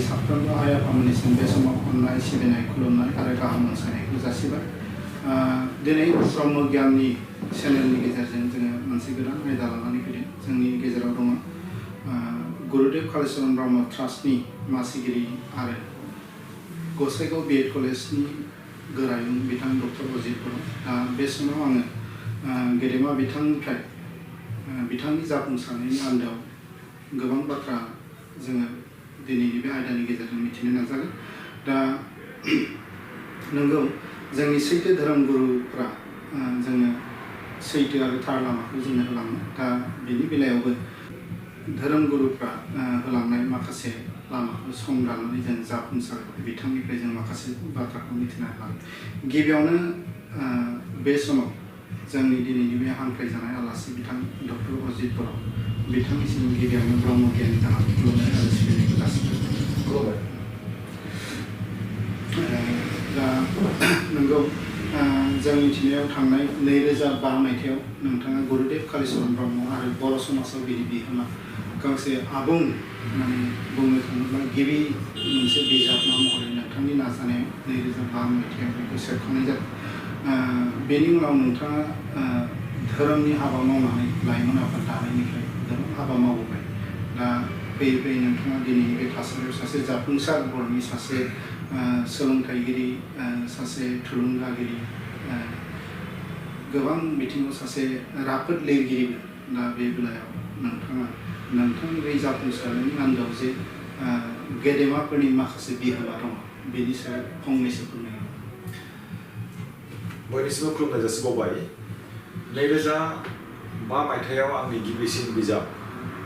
साफ्रोमबो आइ आफामोननिसिम बे समाव अननाय सिबिनाय खुलुमनाय आरो गाहाम हामलायनायखौ जासिबाय। दिनै ब्रह्म गियाननि चेनेलनि गेजेरजों जोङो मोनसे गोदान आयदा लानानै फैदों। जोंनि गेजेराव दङ गुरुदेव कालिचरण ब्रह्म ट्रास्टनि मासिगिरि आरो गसाइगाव BEd कलेजनि गोरायुं बिथां डक्टर अजित बर'। बे समाव आङो गेदेमा बिथांनिफ्राय बिथांनि जाफुंसारनायनि आन्दोआव गोबां बाथ्रा जोङो दिनैनि बे आयदानि गेजेरजों मिथिनो नाजागोन। दा नंगौ जोंनि सैथो धोरोम गुरुफ्रा जोंनो सैथो आरो थार लामाखौ जोंनो होलाङो। दा बेनि बेलायावबो धोरोम गुरुफ्रा होलांनाय माखासे लामाखौ संदाननानै जों जाफुंसार बिथांनिफ्राय जों माखासे बाथ्राखौ मिथिनो हागोन। गिबियावनो बे समाव जोंनि दिनैनि बे हांख्रायजानाय आलासि बिथां डक्टर अजित बर' बिथांनिसिम गिबियावनो ब्रह्म गियाननि जानानै खुलुमनाय आरो सिबिनायखौ जासिबाय। दा नंगौ जों मिथिनायाव थांनाय 2005 मायथाइयाव नोंथाङा गुरुदेव कालिचरण ब्रह्म आरो बर' समाजाव बिनि बिहोमा गांसे आबुं माने बुंनो थाङोब्ला गिबि मोनसे बिजाब महरै नोंथांनि नाजानायाव 2005 मायथाइयाव बेखौ सेबखांनाय जादों। बेनि उनाव नोंथाङा धोरोमनि हाबा मावनानै लाइमोन आफाद दानायनिफ्राय गोबां हाबा मावबोबाय। दा फैयै फैयै नोंथाङा दिनैनि बे थासारियाव सासे जाफुंसार बर'नि सासे सोलोंथाइगिरि, सासे थुलुंगागिरि, गोबां बिथिङाव सासे राफोद लिरगिरिबो। दा बे बेलायाव नोंथाङा नोंथांनि बे जाफुंसारनायनि आन्दोआव जे गेदेमाफोरनि माखासे बिहोमा दङ बेनि सायाव फंनैसो फोरमायनो। बयनिसिमबो खुलुमनाय जासिबावबाय। 2005 मायथाइयाव आंनि गिबिसिन बिजाब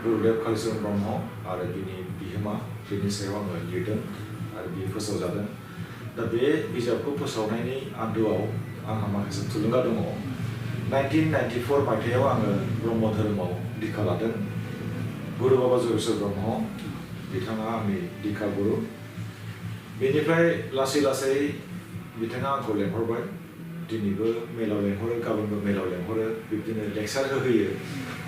गुरुदेव कालिचरण ब्रह्म आरो बिनि बिहोमा बेनि सायाव आङो लिरदों आरो बियो फोसावजादों। दा बे बिजाबखौ फोसावनायनि आन्दोआव आंहा माखासे थुलुंगा दङ। 1994 मायथाइयाव आङो ब्रह्म धोरोमाव दीक्षा लादों। गुरु बाबा जगेश्वर ब्रह्म बिथाङा आंनि दीक्षा गुरु। बेनिफ्राय लासै लासै बिथाङा आंखौ लेंहरबाय। दिनैबो मेलाव लेंहरो, गाबोनबो मेलाव लेंहरो, बिब्दिनो लेक्सार होहोयो।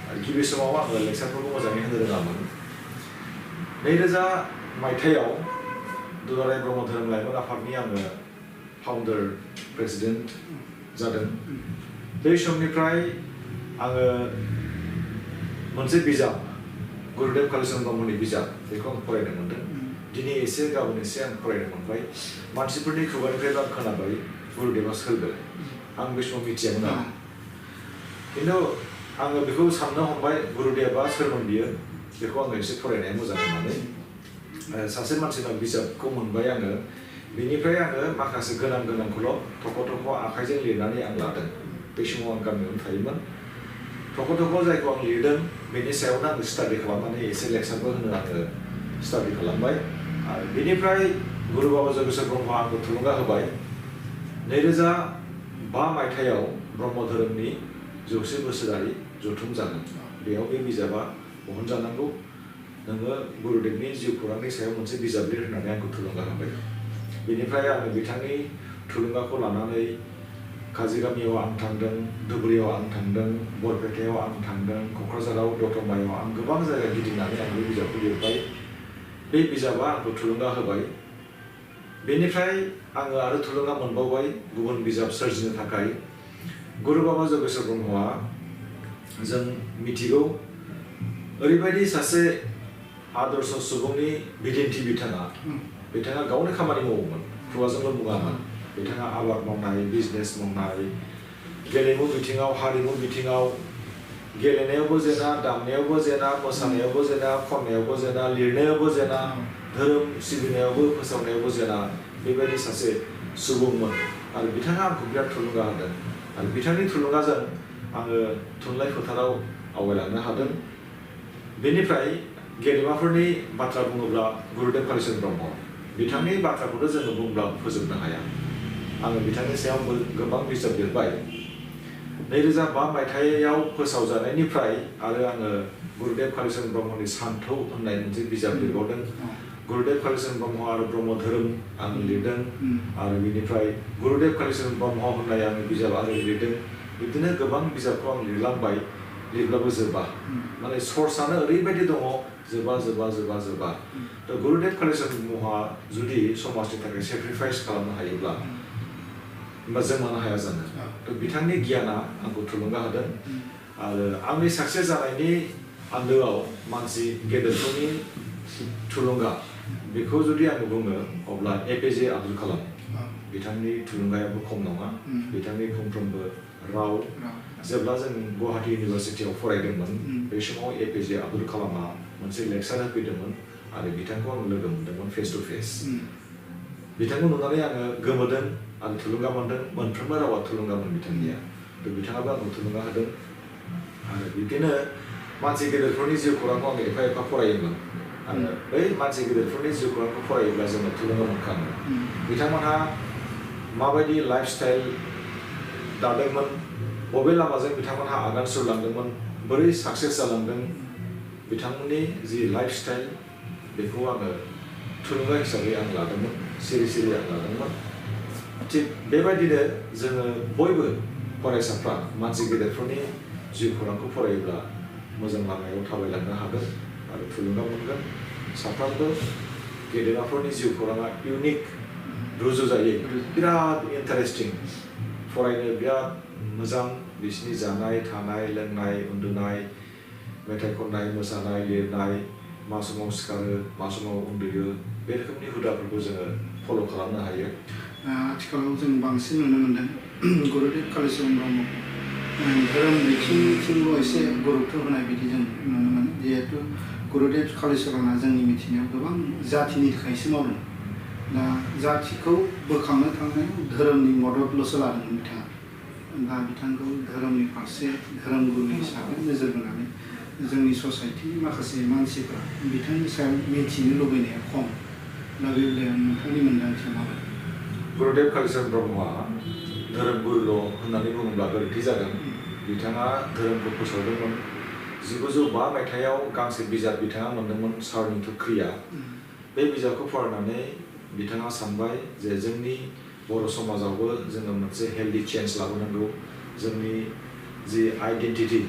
आरो गिबि समाव आङो लेक्सारफोरखौ मोजाङै होनो रोङामोन। 2000 मायथाइयाव दुलाराय ब्रह्म धोरोम लाइमोन आफादनि आङो फाउन्डार प्रेसिडेन्ट जादों। बे समनिफ्राय आङो मोनसे बिजाब गुरुदेव कालिचरण ब्रह्मनि बिजाब बेखौ आं फरायनो मोन्दों। दिनै एसे गाबोन एसे आं फरायनो मोनबाय। मानसिफोरनि खुगानिफ्राय आं खोनाबाय गुरुदेवा सोरगो। आं बे समाव मिथियामोन आरो खिन्थु आङो बेखौ साननो हमबाय गुरुदेवा सोरमोन बियो, बेखौ आङो एसे फरायनाया मोजां होननानै सासे मानसिनाव बिजाबखौ मोनबाय आङो। बेनिफ्राय आङो माखासे गोनांखौल' थख' आखाइजों लिरनानै आं लादों। बे समाव आं गामियावनो थायोमोन। थख' जायखौ आं लिरदों बेनि सायावनो आङो स्टाडि खालामनानै एसे लेक्सारबो होनो आङो स्टाडि खालामबाय। आरो बेनिफ्राय गुरु बाबा जगेश्वर ब्रह्मआ आंखौ थुलुंगा होबाय। 2005 मायथाइयाव ब्रह्म धोरोमनि 100 बोसोरारि जथुम जागोन। बेयाव बे बिजाबा बहनजानांगौ। नोङो गुरुदेवनि जिउ खौरांनि सायाव मोनसे बिजाब लिर होननानै आंखौ थुलुंगा होबाय। बेनिफ्राय आङो बिथांनि थुलुंगाखौ लानानै काजिगामियाव आं थांदों, धुबुरीयाव आं थांदों, बरपेटायाव आं थांदों, क'क्राझाराव दतमायाव आं गोबां जायगा गिदिंनानै आं बे बिजाबखौ लिरबाय। बे बिजाबा आंखौ थुलुंगा होबाय। बेनिफ्राय आङो आरो थुलुंगा मोनबावबाय गुबुन बिजाब सोरजिनो थाखाय। गुरु बाबा जगेश्वर ब्रह्मआ जों मिथिगौ ओरैबायदि सासे आदर्श सुबुंनि बिदिन्थि बिथाङा गावनो खामानि मावोमोन, खुगाजोंल' बुङामोन। बिथाङा आबाद मावनाय, बिजनेस मावनाय, गेलेमु बिथिङाव, हारिमु बिथिङाव, गेलेनायावबो जेना, दामनायावबो जेना, मोसानायावबो जेना, खन्नायावबो जेना, लिरनायावबो जेना, धोरोम सिबिनायावबो फोसावनायावबो जेना, बेबायदि सासे सुबुंमोन। आरो बिथाङा आंखौ बिराद थुलुंगा होदों। आरो बिथांनि थुलुंगाजों आङो थुनलाइ फोथाराव आवगायलांनो हादों। बेनिफ्राय गेदेमाफोरनि बाथ्रा बुङोब्ला गुरुदेव कालिचरण ब्रह्म बिथांनि बाथ्राखौथ' जोङो बुंब्ला फोजोबनो हाया। आङो बिथांनि सायाव गोबां बिजाब लिरबाय। 2005 मायथाइयाव फोसावजानायनिफ्राय आरो आङो गुरुदेव कालिचरण ब्रह्मनि सान्थौ होननाय मोनसे बिजाब लिरबावदों। गुरुदेव कालिचरण ब्रह्म आरो ब्रह्म धोरोम आं लिरदों। आरो बेनिफ्राय गुरुदेव कालिचरण ब्रह्म होननाय आङो बिजाब आरो लिरदों। बिदिनो गोबां बिजाबखौ आं लिरलांबाय, लिरब्लाबो जोबा। माने सर्सआनो ओरैबायदि दङ जोबा दा गुरुदेव कालिचरण ब्रह्मआ जुदि समाजनि थाखाय सेक्रिफाइस खालामनो हायोब्ला होमबा जों मानो हाया जानो थ' बिथांनि गियाना आंखौ थुलुंगा होदों आरो आंनि साक्सेस जानायनि आन्दोआव मानसि गेदेरफोरनि थुलुंगा बेखौ जुदि आङो बुङो अब्ला APJ आब्दुल कालाम बिथांनि थुलुंगायाबो खम नङा बिथांनि फंफ्रोमबो राव जेब्ला जों गुवाहाटी इउनिभारसिटियाव फरायदोंमोन बे समाव APJ आब्दुल कालामआ मोनसे लेक्सार होफैदोंमोन आरो बिथांखौ आं लोगो मोन्दोंमोन फेस टु फेस बिथांखौ नुनानै आङो गोमोदों आरो थुलुंगा मोन्दों मोनफ्रोमबो रावा थुलुंगामोन बिथांनिया थ' बिथाङाबो आंखौ थुलुंगा होदों आरो बिदिनो मानसि गेदेरफोरनि जिउ खौरांखौ आं एफा फरायोमोन आरो बै मानसि गेदेरफोरनि जिउ खौरांखौ फरायोब्ला जोङो थुलुंगा मोनखाङो बिथांमोनहा माबायदि लाइफ स्टाइल दादोंमोन बबे लामाजों बिथांमोनहा आगान सुरलांदोंमोन बोरै साक्सेस जालांदों बिथांमोननि जि लाइफ स्टाइल बेखौ आङो थुलुंगा हिसाबै आं लादोंमोन सिरि आं लादोंमोन थिग बेबायदिनो जोङो बयबो फरायसाफ्रा मानसि गेदेरफोरनि जिउ खौरांखौ फरायोब्ला मोजां लामायाव थाबायलांनो हागोन आरो थुलुंगा मोनगोन साफ्रोमबो गेदेमाफोरनि जिउ खौराङा इउनिक रुजुजायै बिराद इन्टारेस्टिं फरायनो बिराद मोजां बिसिनि जानाय थानाय लोंनाय उन्दुनाय मेथाइ खननाय मोसानाय लिरनाय मा समाव सिखारो मा समाव उन्दुयो बे रोखोमनि हुदाफोरखौ जोङो फल' खालामनो हायो आथिखालाव जों बांसिन नुनो मोनदों गुरुदेव कालिचरण ब्रह्मखौ धोरोम बिथिंथिंल' एसे गुरुत्व होनाय बायदि जों नुनो मोनो जिहेतु गुरुदेव कालिचरणआ जोंनि मिथिनायाव गोबां जाथिनि थाखायसो मावदों दा जाथिखौ बोखांनो थांनायाव धोरोमनि मददल'सो लादोंमोन बिथाङा दा बिथांखौ धोरोमनि फारसे धोरोम गुरु हिसाबै नोजोर होनानै जोंनि ससाइटिनि माखासे मानसिफ्रा बिथांनि सायाव मिथिनो लुबैनाया खम दा बे बेलायाव नोंथांनि मोन्दांथिया माबायदि गुरुदेव कालिचरण ब्रह्मआ धोरोम गुरुल' होननानै बुङोब्ला गोरोन्थि जागोन बिथाङा धोरोमखौ फोसावदोंमोन 1905 मायथाइयाव गांसे बिजाब बिथाङा मोनदोंमोन सारनि क्रिया बे बिजाबखौ फरायनानै बिथाङा सानबाय जे जोंनि बर' समाजावबो जोङो मोनसे हेल्दी चेन्ज लाबोनांगौ जोंनि जि आइडेन्टिटि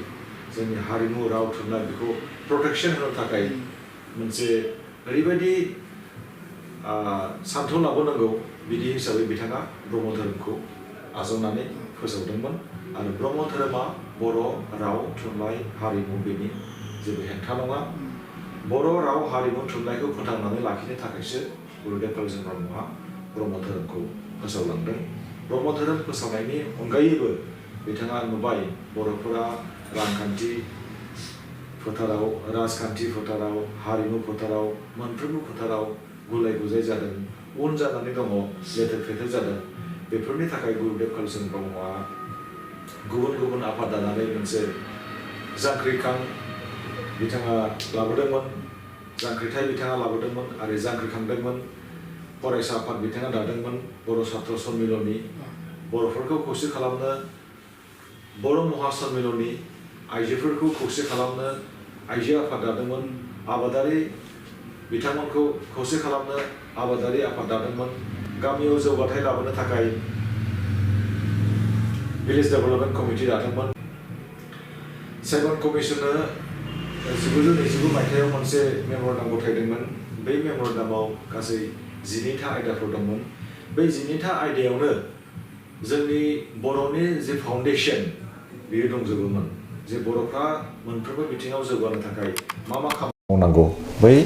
जोंनि हारिमु राव थुनलाइ बेखौ प्रटेक्शन होनो थाखाय मोनसे ओरैबायदि सान्थौ लाबोनांगौ बिदि हिसाबै बिथाङा ब्रह्म धोरोमखौ आजावनानै फोसावदोंमोन आरो ब्रह्म धोरोमा बर' राव थुनलाइ हारिमु बेनि जेबो हेंथा नङा बर' राव हारिमु थुनलाइखौ फोथांनानै लाखिनो थाखायसो गुरुदेव कालिचरण ब्रह्मआ ब्रह्म धोरोमखौ फोसावलांदों ब्रह्म धोरोम फोसावनायनि अनगायैबो बिथाङा नुबाय बर'फोरा रांखान्थि फोथाराव राजखान्थि फोथाराव हारिमु फोथाराव मोनफ्रोमबो फोथाराव गुलाय गुजाय जादों उन जानानै दङ लेथेर फेथेर जादों बेफोरनि थाखाय गुरुदेव कालिचरण ब्रह्मआ गुबुन आफाद दानानै मोनसे जांख्रिखां बिथाङा लाबोदोंमोन जांख्रिथाय बिथाङा लाबोदोंमोन आरो जांख्रिखांदोंमोन फरायसा आफाद बिथाङा दादोंमोन बर' सात्र सन्मिलननि बर'फोरखौ खौसे खालामनो बर' महासन्मिलननि आइजोफोरखौ खौसे खालामनो आइजो आफाद दादोंमोन आबादारि बिथांमोनखौ खौसे खालामनो आबादारि आफाद दादोंमोन गामियाव जौगाथाय लाबोनो थाखाय भिलेज डेभेलपमेन्ट कमिटि दादोंमोन सेभेन कमिसननो 1925 मायथाइयाव मोनसे मेम'रेन्डाम गथायदोंमोन बै मेम'रेन्डामाव गासै 12था आयदाफोर दंमोन बै 12था आयदायावनो जोंनि बर'नि जे फाउन्डेसन बेयो दंजोबोमोन जे बर'फ्रा मोनफ्रोमबो बिथिङाव जौगानो थाखाय मा खामानि मावनांगौ बै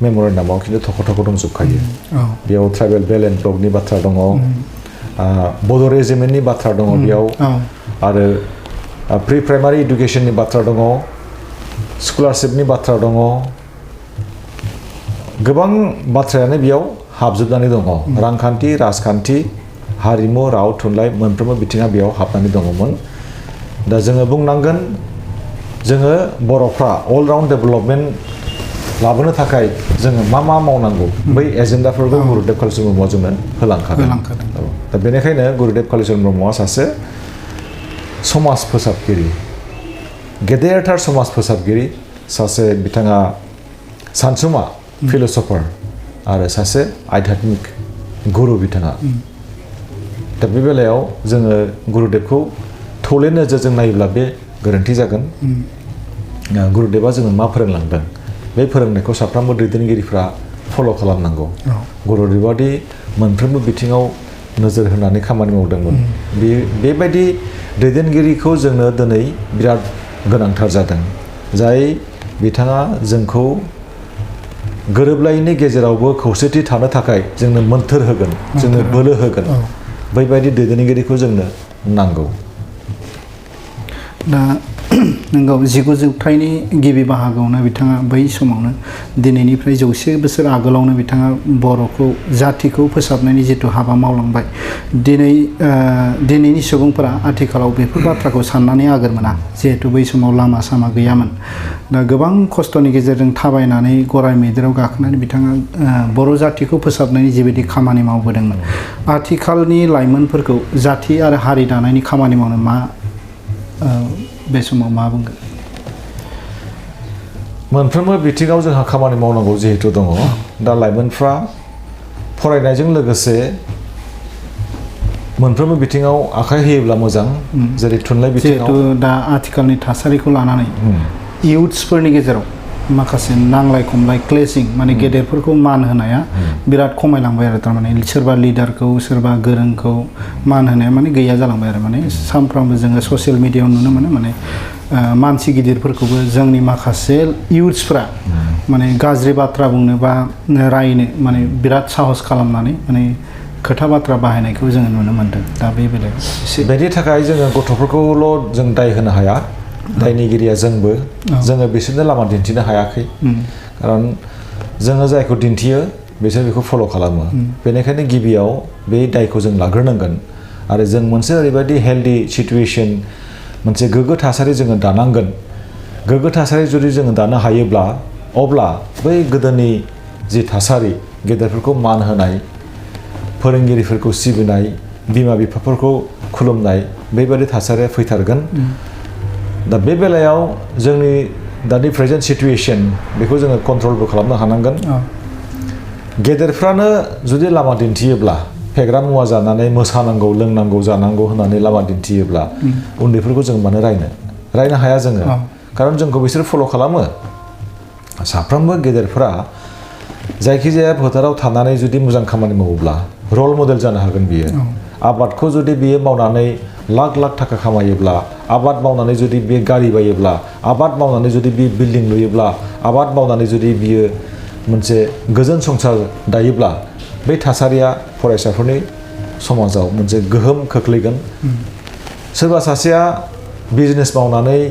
मेम'रेन्डामाव खिन्थु थख' दंजोबखायो बेयाव ट्राइबेल बेल एन्ड ब्लकनि बाथ्रा दङ बड' रेजिमेन्टनि बाथ्रा दङ बेयाव आरो प्रि प्राइमारि इडुकेसननि बाथ्रा दङ स्कलारशिपनि बाथ्रा दङ गोबां बाथ्रायानो बेयाव हाबजोबनानै दङ रांखान्थि राजखान्थि हारिमु राव थुनलाइ मोनफ्रोमबो बिथिङा बेयाव हाबनानै दङमोन दा जोङो बुंनांगोन जोङो बर'फ्रा अल राउन्ड डेभेलपमेन्ट लाबोनो थाखाय जोङो मा मावनांगौ बै एजेन्डाफोरखौ गुरुदेव कालिचरण ब्रह्मआ जोंनो होलांखादों दा बेनिखायनो गुरुदेव कालिचरण ब्रह्मआ सासे समाज फोसाबगिरि गेदेरथार समाज फोसाबगिरि सासे बिथाङा सानसुमा फिल'सफार आरो सासे आध्यात्मिक गुरु बिथाङा दा बे बेलायाव जोङो गुरुदेवखौ थौले नोजोरजों नायोब्ला बे गोरोन्थि जागोन गुरुदेवा जोङो मा फोरोंलांदों बे फोरोंनायखौ साफ्रोमबो दैदेनगिरिफ्रा फल' खालामनांगौ गुरुदेवादि मोनफ्रोमबो बिथिङाव नोजोर होनानै खामानि मावदोंमोन बेबायदि दैदेनगिरिखौ जोंनो दिनै बिराद गोनांथार जादों जाय बिथाङा जोंखौ गोरोबलायैनि गेजेरावबो खौसेथि थानो थाखाय जोंनो मोन्थोर होगोन जोंनो बोलो होगोन बैबायदि दैदेनगिरिखौ जोंनो नांगौ दा नंगौ 19 जौथाइनि गिबि बाहागोआवनो बिथाङा बै समावनो दिनैनिफ्राय 100 बोसोर आगोलावनो बिथाङा बर'खौ जातिखौ फोसाबनायनि जिथु हाबा मावलांबाय दिनैनि सुबुंफोरा आथिखालाव बेफोर बाथ्राखौ साननानै आगोर मोना जिहेतु बै समाव लामा सामा गैयामोन दा गोबां खस्थ'नि गेजेरजों थाबायनानै गराय मैदेराव गाखोनानै बिथाङा बर' जातिखौ फोसाबनायनि जिबायदि खामानि मावबोदोंमोन आथिखालनि लाइमोनफोरखौ जाति आरो हारि दानायनि खामानि मावनो मा बे समाव मा बुंगोन मोनफ्रोमबो बिथिङाव जोंहा खामानि मावनांगौ जिहेतु दङ दा लाइमोनफ्रा फरायनायजों लोगोसे मोनफ्रोमबो बिथिङाव आखाइ होयोब्ला मोजां जेरै थुनलाइ बिथिङाव जिहेतु दा आथिखालनि थासारिखौ लानानै इयुथ्सफोरनि गेजेराव माखासे नांलाय खमलाय क्लेसिं माने गेदेरफोरखौ मान होनाया बिराद खमायलांबाय आरो थारमाने सोरबा लिडारखौ सोरबा गोरोंखौ मान होनाया माने गैया जालांबाय आरो माने सानफ्रामबो जोङो ससियेल मिडियायाव नुनो मोनो माने मानसि गिदिरफोरखौबो जोंनि माखासे इयुथ्सफ्रा माने गाज्रि बाथ्रा बुंनो बा रायनो माने बिराद साहस खालामनानै माने खोथा बाथ्रा बाहायनायखौ जोङो नुनो मोनदों दा बे बेलायाव बेनि थाखाय जोङो गथ'फोरखौल' जों दाय होनो हाया दायनिगिरिया जोंबो जोङो बिसोरनो लामा दिन्थिनो हायाखै खारन जोङो जायखौ दिन्थियो बिसोर बेखौ फल' खालामो बेनिखायनो गिबियाव बे दायखौ जों लाग्रोनांगोन आरो जों मोनसे ओरैबायदि हेल्दी सिचुएशन मोनसे गोग्गो थासारि जोङो दानांगोन गोग्गो थासारि जुदि जोङो दानो हायोब्ला अब्ला बै गोदोनि जि थासारि गेदेरफोरखौ मान होनाय फोरोंगिरिफोरखौ सिबिनाय बिमा बिफाफोरखौ खुलुमनाय बेबायदि थासारिया फैथारगोन दा बे बेलायाव जोंनि दानि प्रेजेन्ट सिचुएशन बेखौ जोङो कन्ट्रलबो खालामनो हानांगोन गेदेरफ्रानो जुदि लामा दिन्थियोब्ला फेग्रा मुवा जानानै मोसानांगौ लोंनांगौ जानांगौ होननानै लामा दिन्थियोब्ला उन्दैफोरखौ जों मानो रायनो हाया जोङो खारन जोंखौ बिसोर फल' खालामो साफ्रोमबो गेदेरफ्रा जायखिजाया फोथाराव थानानै जुदि मोजां खामानि मावोब्ला रल मडेल जानो हागोन बियो आबादखौ जुदि बियो मावनानै लाख लाख थाखा खामायोब्ला आबाद मावनानै जुदि बे गारि बायोब्ला आबाद मावनानै जुदि बे बिल्डिं लुयोब्ला आबाद मावनानै जुदि बियो मोनसे गोजोन संसार दायोब्ला बै थासारिया फरायसाफोरनि समाजाव मोनसे गोहोम खोख्लैगोन सोरबा सासेया बिजनेस मावनानै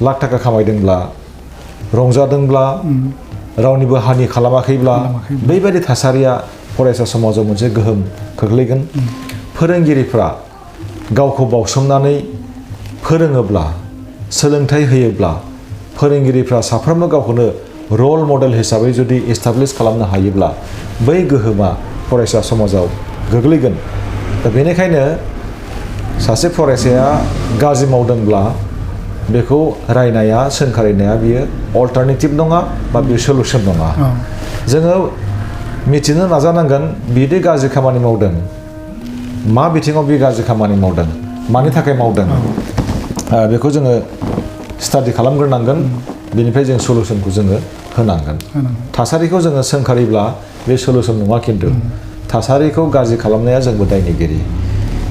लाख थाखा खामायदोंब्ला रंजादोंब्ला रावनिबो हानि खालामाखैब्ला बैबायदि थासारिया फरायसा समाजाव मोनसे गोहोम खोख्लैगोन फोरोंगिरिफ्रा गावखौ बावसोमनानै फोरोङोब्ला सोलोंथाइ होयोब्ला फोरोंगिरिफ्रा साफ्रोमबो गावखौनो रल मडेल हिसाबै जुदि एस्टाब्लिश खालामनो हायोब्ला बै गोहोमा फरायसा समाजाव गोग्लैगोन दा बेनिखायनो सासे फरायसाया गाज्रि मावदोंब्ला बेखौ रायनाया सोंखारिनाया बियो अल्टारनेटिभ नङा बा बियो सलुसन नङा जोङो मिथिनो नाजानांगोन बिदि गाज्रि खामानि मावदों मा बिथिङाव बे गाज्रि खामानि मावदों मानि थाखाय मावदों बेखौ जोङो स्टाडि खालामग्रोनांगोन बेनिफ्राय जों सलुसनखौ जोङो होनांगोन थासारिखौ जोङो सोंखारिब्ला बे सलुसन नङा खिन्थु थासारिखौ गाज्रि खालामनाया जोंबो दायनिगिरि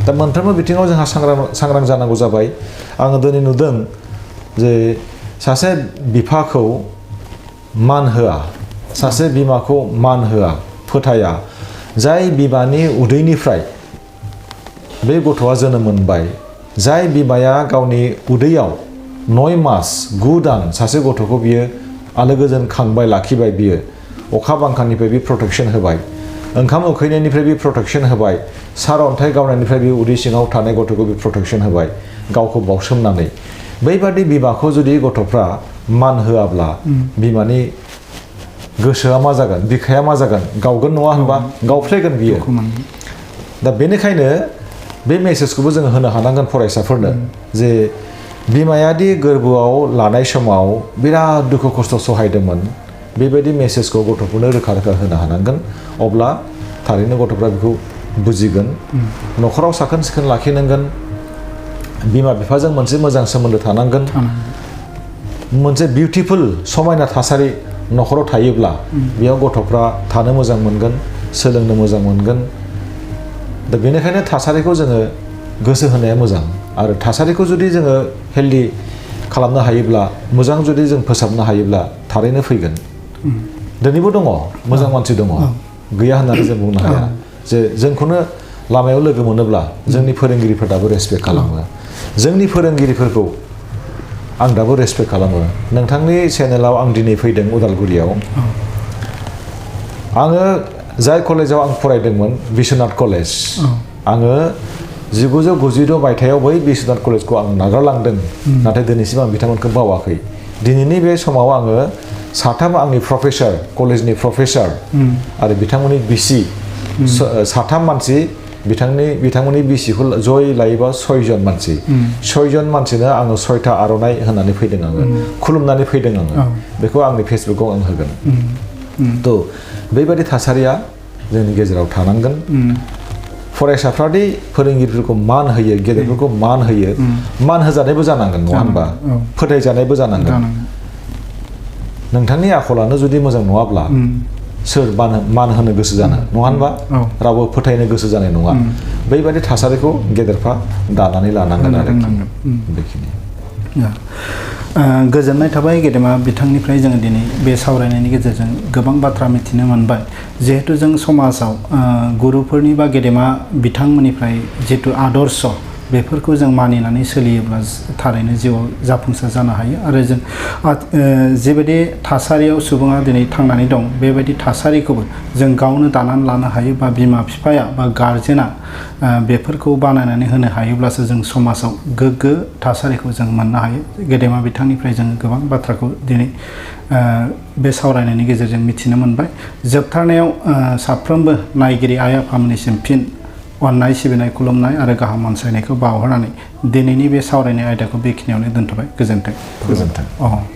दा मोनफ्रोमबो बिथिङाव जोंहा सांग्रां जानांगौ जाबाय आङो दिनै नुदों जे सासे बिफाखौ मान होआ सासे बिमाखौ मान होआ फोथाया जाय बिमानि उदैनिफ्राय बे गथ'आ जोनोम मोनबाय जाय बिमाया गावनि उदैयाव 9 मास 9 दान सासे गथ'खौ बियो आलो गोजोन खांबाय लाखिबाय बियो अखा बांखानिफ्राय बे प्रटेक्शन होबाय ओंखाम उखैनायनिफ्राय बे प्रटेक्शन होबाय सार अन्थाइ गावनायनिफ्राय बे उदै सिङाव थानाय गथ'खौ बे प्रटेक्शन होबाय गावखौ बावसोमनानै बैबादि बिमाखौ जुदि गथ'फ्रा मान होआब्ला बिमानि गोसोआ मा जागोन बिखाया मा जागोन गावगोन नङा होनबा गावफ्लेगोन बियो दा बेनिखायनो बे मेसेजखौबो जोङो होनो हानांगोन फरायसाफोरनो जे बिमायादि गोरबोआव लानाय समाव बिराद दुखु खस्थ' सहायदोंमोन बेबायदि मेसेजखौ गथ'फोरनो रोखा रोखा होनो हानांगोन अब्ला थारैनो गथ'फ्रा बेखौ बुजिगोन न'खराव साखोन सिखोन लाखिनांगोन बिमा बिफाजों मोनसे मोजां सोमोन्दो थानांगोन मोनसे बिउटिफुल समायना थासारि न'खराव थायोब्ला बेयाव गथ'फ्रा थानो मोजां मोनगोन सोलोंनो मोजां मोनगोन दा बेनिखायनो थासारिखौ जोङो गोसो होनाया मोजां आरो थासारिखौ जुदि जोङो हेल्दी खालामनो हायोब्ला मोजां जुदि जों फोसाबनो हायोब्ला थारैनो फैगोन दिनैबो दङ मोजां मानसि दङ गैया होननानै जों बुंनो हाया जे जोंखौनो लामायाव लोगो मोनोब्ला जोंनि फोरोंगिरिफोर दाबो रेसपेक्ट खालामो जोंनि फोरोंगिरिफोरखौ आं दाबो रेसपेक्ट खालामो नोंथांनि चेनेलाव आं दिनै फैदों उदालगुरियाव आङो जाय कलेजाव आं फरायदोंमोन बिश्वनाथ कलेज आङो 1996 मायथाइयाव बै बिश्वनाथ कलेजखौ आं नागारलांदों नाथाय दिनैसिम आं बिथांमोनखौ बावाखै दिनैनि बे समाव आङो साथाम आंनि प्रफेसर कलेजनि प्रफेसर आरो बिथांमोननि बिसि साथाम मानसि बिथांमोननि बिसिखौ जय लायोबा 6 जन मानसि 6 जन मानसिनो आङो 6था आर'नाइ होनानै फैदों आङो खुलुमनानै फैदों आङो बेखौ आंनि फेसबुकआव आं होगोन थ' बेबायदि थासारिया जोंनि गेजेराव थानांगोन फरायसाफ्रादि फोरोंगिरिफोरखौ मान होयो गेदेरफोरखौ मान होयो मान होजानायबो जानांगोन नङा होनबा फोथायजानायबो जानांगोन नोंथांनि आखलानो जुदि मोजां नङाब्ला सोर मान होनो गोसो जानो नङा होनबा रावबो फोथायनो गोसो जानाय नङा बैबायदि थासारिखौ गेदेरफ्रा दानानै लानांगोन आरो बेखिनि गोजोननाय थाबाय गेदेमा बिथांनिफ्राय जोङो दिनै बे सावरायनायनि गेजेरजों गोबां बाथ्रा मिथिनो मोनबाय जिहेतु जों समाजाव गुरुफोरनि बा गेदेमा बिथांमोननिफ्राय जिहेतु आदर्श बेफोरखौ जों मानिनानै सोलियोब्ला थारैनो जिउआव जाफुंसार जानो हायो आरो जों जेबायदि थासारियाव सुबुङा दिनै थांनानै दं बेबायदि थासारिखौबो जों गावनो दानानै लानो हायो बा बिमा बिफाया बा गारजेना बेफोरखौ बानायनानै होनो हायोब्लासो जों समाजाव गोग्गो थासारिखौ जों मोननो हायो गेदेमा बिथांनिफ्राय जों गोबां बाथ्राखौ दिनै बे सावरायनायनि गेजेरजों मिथिनो मोनबाय जोबथारनायाव साफ्रोमबो नायगिरि आइ आफामोननिसिम फिन अननाय सिबिनाय खुलुमनाय आरो गाहाम अनसायनायखौ बावहरनानै दिनैनि बे सावरायनाय आयदाखौ बेखिनियावनो दोनथ'बाय गोजोन्थों।